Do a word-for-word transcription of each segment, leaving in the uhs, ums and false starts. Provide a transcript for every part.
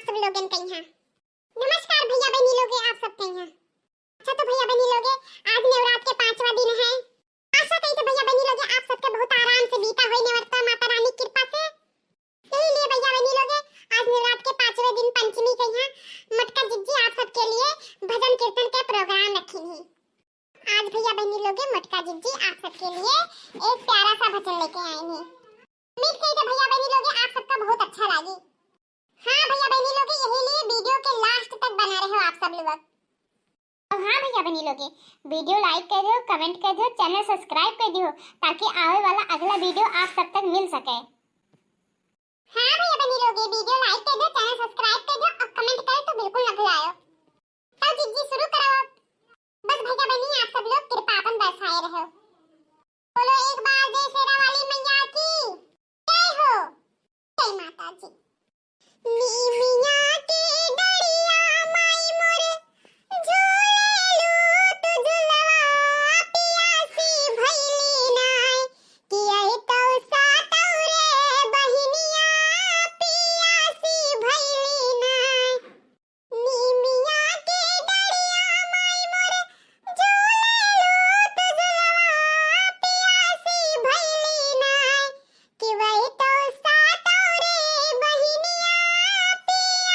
सब लोगन कइहाँ। नमस्कार भइया बहिनी लोगे, आप सब कइहाँ। अच्छा तो भइया बहिनी लोगे, आज नवरात के पाँचवा दिन है। आशा कही तो भइया बहिनी लोगे आप सबके बहुत आराम से बीता होई नवरात माता रानी की कृपा से। यही लिए भइया बहिनी लोगे, आज नवरात के पाँचवे दिन पंचमी कइहाँ मोटका जिज्जी आप सबके लिए भजन कीर्तन के program रखी ही। आज भइया बहिनी लोगे मोटका जिज्जी आप सबके लिए एक प्यारा सा भजन लेके आई ही। उम्मीद कही तो भइया बहिनी लोगे आप सबका बहुत अच्छा लागी। हाँ भइया बहिनी लोगे, यही लिए video के last तक बना रहे हो आप सब लोग। और हाँ भइया बहिनी लोगे, video like कर दो, comment कर दो, channel subscribe कर दो, ताकि आवे वाला अगला video आप सब तक मिल सके। हाँ भइया बहिनी लोगे, video like कर दो, channel subscribe कर दो और comment करे तो बिल्कुल ना भुलायो। तो जिज्जी शुरू करो। बस भइया बहिनी आप सब लोग कृपा अपन बरसाए रहो। बोलो एक बार जय शेरा वाली मैया की जय हो। जय माता जी। नीमिया के डरिया माई मोर, झूलेलू तू झुलवा, पियासी भइली नाय, कि अइतौ सातौ रे बहिनिया, पियासी भइली नाय। नीमिया के डरिया माई मोर, झूलेलू तू झुलवा, पियासी भइली नाय, कि वही तो सातौ रे बहिनिया, पिया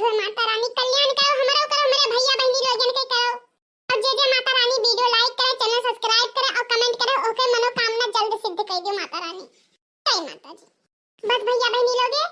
हे माता रानी कल्याण करो, हमरो करो, हमरे भैया बहिनी लोगन के करो। और जे जे माता रानी video like करे, channel subscribe करे और comment करे, ओके मनोकामना जल्द सिद्ध कर दियो माता रानी। जय माता जी। बस भैया बहिनी लोगे,